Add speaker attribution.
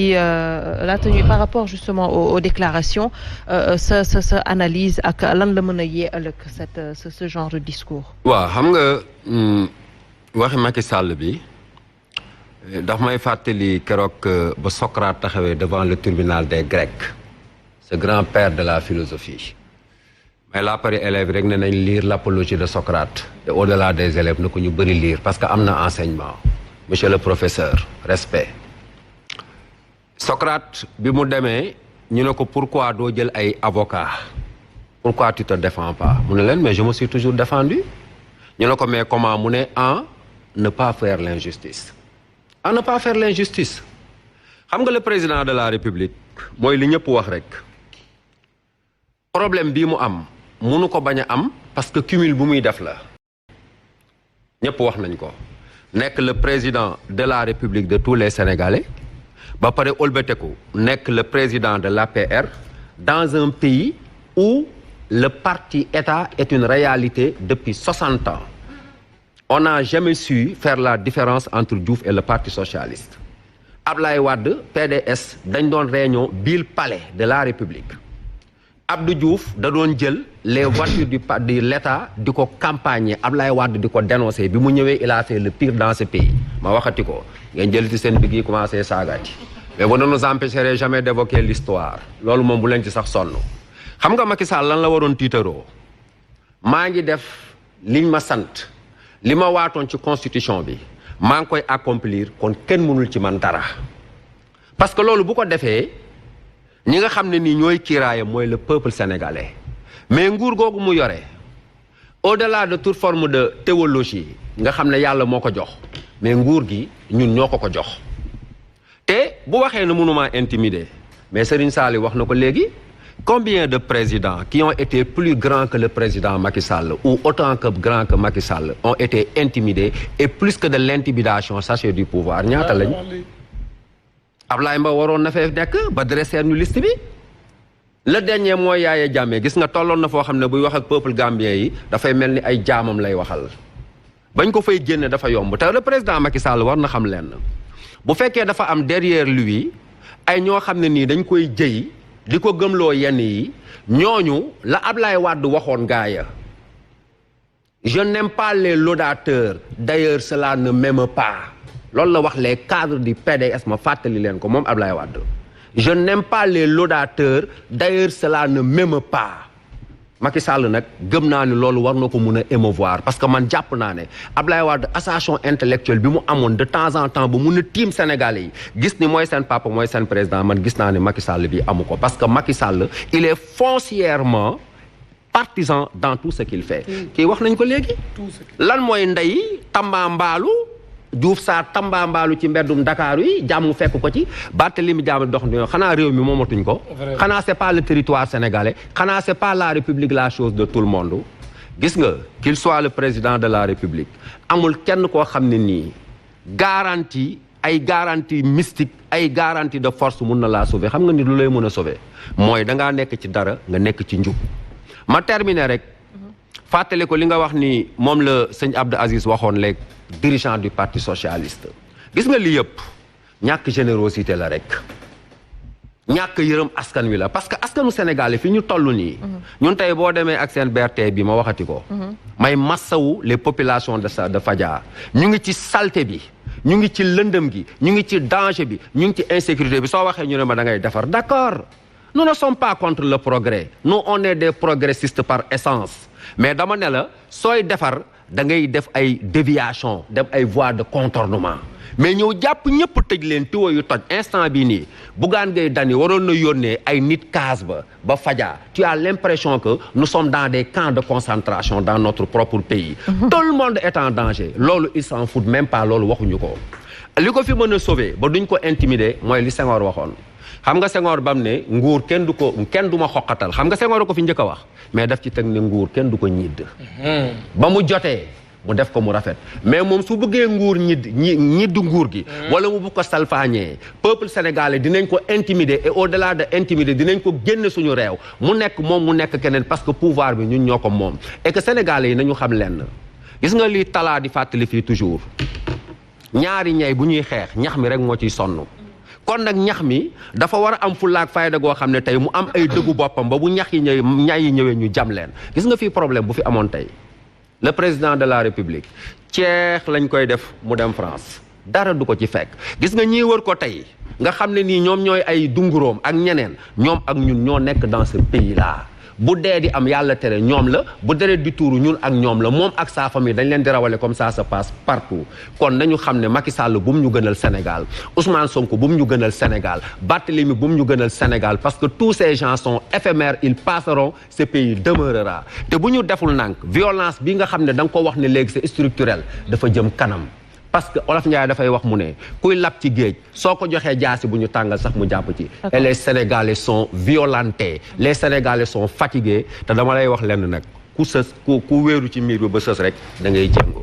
Speaker 1: La tenue par rapport justement aux déclarations sa analyse ak lan la mën a yee ëllëg ce genre de discours.
Speaker 2: waaw xam nga waxi Macky Sall bi daf may fàttali keroog ba Socrate taxawee devant le tribunal des Grecs ce grand père de la philosophie mais là pare élèves rek ne nañ lire l'apologie de Socrate et au-delà des élèves na ko ñu bëri lire parce que am na enseignement monsieur le professeur respect. Socrate bi mu demee ñu ne ko pourquoi doo jël ay avocat pourquoi tu te défends pas mu ne leen mais je me suis toujours défendu ñu ne ko mais comment mu ne en ne pas faire l'injustice en ne pas faire l'injustice xam nga le président de la république mooy li ñëpp wax rek problème bii mu am munu ko bañ a am parce que cumul bu muy def la ñëpp wax nañ ko nekk le président de la république de tous les sénégalais ba pare ëlbateku nekk le président de l'APR dans un pays où le parti État est une réalité depuis 60 ans. On n'a jamais su faire la différence entre Diouf et le parti socialiste. Ablaye Wade PDS dañ doon réunion biir palais de la République. Abdou Diouf da doon jël les voitures de l'État di ko campagner Ablaye Wade di ko dénoncer bi mu ñëwee il a fait le pire dans ce pays ma waxati ko ngeen jël ci seen big yi commencé saagaati mais vous ne nous empêcherez jamais d'évoquer l'histoire loolu moom bu leen ci sax sonn xam nga Macky Sall lan la waroon tiitaroo maa ngi def liñ ma sant li ma waatoon ci constitution bi maa ngi koy accomplir kon kenn mënul ci man dara parce que loolu bu ko defee ñi nga xam ne nii ñooy kiiraayam mooy le peuple sénégalais mais nguur googu mu yore au-delà de toute forme de théologie nga xam ne yàlla moo ko jox mais nguur gi ñun ñoo ko jox te bu waxee ne mënuma intimider mais Serigne Sall wax na ko léegi combien de présidents qui ont été plus grands que le président Macky Sall ou autant que grands que Macky Sall ont été intimidés et plus que de l'intimidation sachez du pouvoir ñaata lañ Ablaye Mbow waroon na fee nekk ba dresser ñu liste bi le dernier mooy Yaya Jammeh gis nga tolloon na foo xam ne buy wax ak peuple gambien yi dafay mel ni ay jaamam lay waxal bañ ko fay génne dafa yomb te le président Macky Sall war na xam lenn bu fekkee dafa am derrière lui ay ñoo xam ne nii dañ koy jëy di ko gëmloo yenn yi ñooñu la Ablaye Wade waxoon gaaya je n'aime pas les laudateurs d'ailleurs cela ne m'aime pas loolu la wax les cadres du PDS ma fàttali leen ko moom Ablaye Wade je n'aime pas les laudateurs d'ailleurs cela ne m'aime pas Macky Sall nag gëm naa ni loolu war na ko mun a émouvoir parce que man jàpp naa ne Ablaye Wade association intellectuelle bi mu amoon de temps en temps ba mun a tiim Sénégalais yi gis ni mooy seen papa mooy seen président man gis naa ne Macky Sall bi amu ko parce que Macky Sall il est foncièrement partisan dans tout ce qu'il fait kii wax nañ ko léegi lan mooy ndey Tambambaalu Diouf Sarr Tambambaalu ci mbeddum Dakar yi jàmm fekk ko ci Barthélémy Dias dox ñoo xanaa réew mi moomatuñ ko xanaa c'est pas le territoire sénégalais xanaa c'est pas la république la chose de tout le monde gis nga qu'il soit le président de la république amul kenn koo xam ne nii garantie ay garantie mystique ay garantie de force mun na laa sauver xam nga ni lu lay mën a sauver mooy dangaa nekk ci dara nga nekk ci njub ma terminer rek fàttali ko li nga wax ni moom la sëñ Abdou Aziz waxoon léegi dirigeant du parti socialiste gis nga li yëpp ñàkk générosité la rek ñàkk yërëm askan wi la parce que askanu Sénégal fi ñu toll nii ñun tey boo demee ak seen BRT bi ma waxati ko may massawu les populations de Fadja ñu ngi ci saleté bi ñu ngi ci lëndëm gi ñu ngi ci danger bi ñu ngi ci insécurité bi soo waxee ñu ne ma da ngay defar d'accord nous ne sommes pas contre le progrès nous on est des progressistes par essence mais dama ne la sooy defar da ngay def ay déviation def ay voies de contournement mais ñëw jàpp ñëpp tëj leen tiwo yu toj instant bii nii Bougane Gueye Dany waroon na yónnee ay nit kaas ba Fadja tu as l'impression que nous sommes dans des camps de concentration dans notre propre pays tout le monde est en danger loolu ils s'en foutent même pas loolu waxuñu ko li ko fi mën a sauver ba duñ ko intimider mooy li Senghor waxoon xam nga Senghor bam ne nguur kenn du ma xoqatal xam nga Senghor ko fi njëkk a wax mais daf ci teg ne nguur kenn du ko ñidd ba mu jotee mu def ko mu rafet mais moom su bëggee nguur ñiddu nguur gi wala mu bëgg ko salfaañee peuple sénégalais dinañ ko intimider et au-delà de intimider dinañ ko génne suñu réew mu nekk moom mu nekk keneen parce que pouvoir bi ñun ñoo ko moom et que sénégalais yi nañu xam lenn gis nga li talaa di fàttali fii toujours ñaari ñay bu ñuy xeex ñax mi rek moo ciy sonn kon nag ñax mi dafa war a am fullaak fayda goo xam ne tey mu am ay dëggu boppam ba bu ñax yi ñëwee ñu jam leen gis nga fii problème bu fi amoon tey le président de la république ceex lañ koy def mu dem France dara du ko ci fekk gis nga ñii wër ko tey nga xam ne nii ñoom ñooy ay dunguróom ak ñeneen ñoom ak ñun ñoo nekk dans ce pays là bu dee di am yàlla tere ñoom la bu deret di tuuru ñun ak ñoom la moom ak sa famille dañ leen di rawale comme ça se passe partout kon nañu xam ne Macky Sall bu mu ñu gënal Sénégal Ousmane Sonko bu mu ñu gënal Sénégal Barthélémy bu mu ñu gënal Sénégal parce que tous ces gens sont éphémères ils passeront ce pays demeurera te bu ñu deful nànk violence bi nga xam ne da nga ko wax ne léegi c'est structurel dafa jëm kanam parce que Olof Ndiaye dafay wax mu ne kuy lab ci géej soo ko joxee jaasi bu ñu tàngal sax mu jàpp ci et les Sénégalais sont violentés les Sénégalais sont fatigués te dama lay wax lenn nag ku wéeru ci miir bi ba sës rek da ngay jéngu